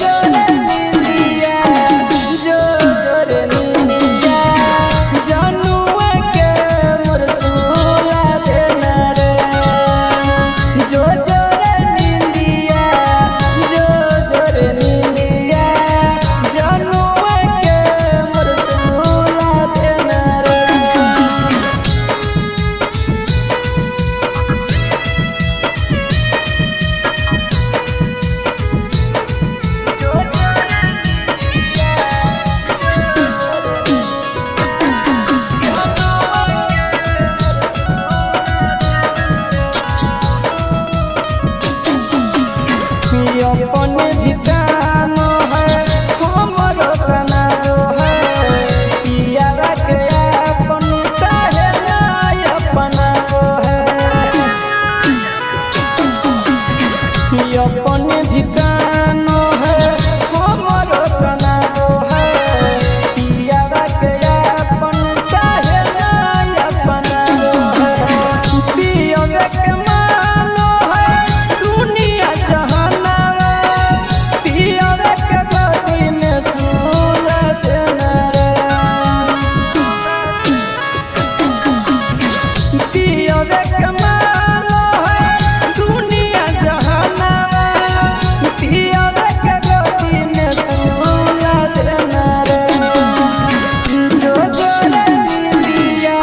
जो रे निंदिया, जो जो रे निंदिया, जनुआ के मोर सुला देना रे। जो जो रे निंदिया, जो जो रे निंदिया, जनुआ के मोर सुला देना रे। अपने धिकान है हमरो कनारो है, पियावा के अपन काहे नाय अपनाबो है। अपने धिकान है हमरो कनारो है, पियावा के अपन काहे नाय अपनाबो है। पियवे के मानो है दुनिया जहानावा, पियवे के गोदी में सुला देना रे। पियवे के मानो है दुनिया जहानावा, पियवे के गोदी में सुला देना रे। जो जो रे निंदिया,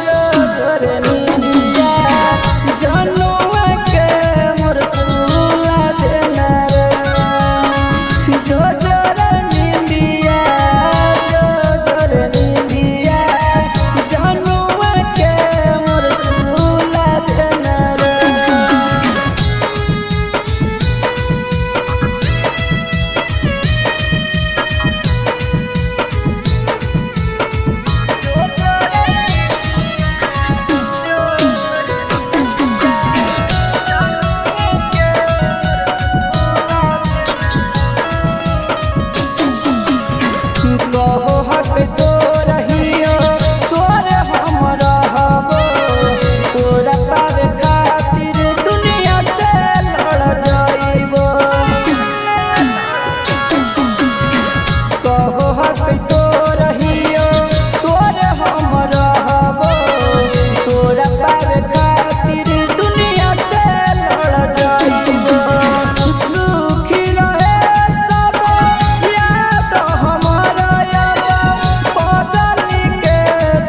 जो जो रे निंदिया, जनुआ के मोर सुला देना रे। जो जो रे निंदिया, जो जो रे निंदिया, जनुआ के मोर सुला देना रे। कहो हक तो रहियो तोरे हम रहबो, तोरा पावे खातिर दुनिया से लड़ जाइबो। कहो हक तो रहियो तोरे हम रहबो, तोरा पावे खातिर दुनिया से लड़ जाइबो। सुखी रहे सब याद हमारा बदल के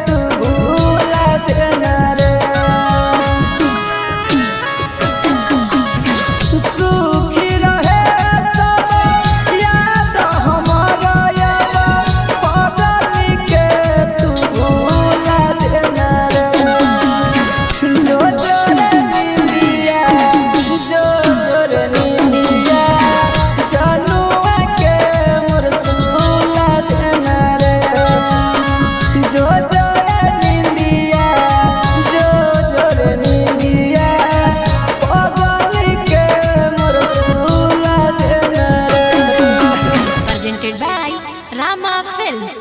तू भूला देना रे। सुखी रहे सब याद हमारा बदल के तू भूला देना रे। जो जो रे निंदिया, जो जो रे निंदिया, जनुआ के मोर सुला देना रे। जो जो रे निंदिया, जो जो रे निंदिया, बदल के मोर सुला देना रे। Presented by Rama Films.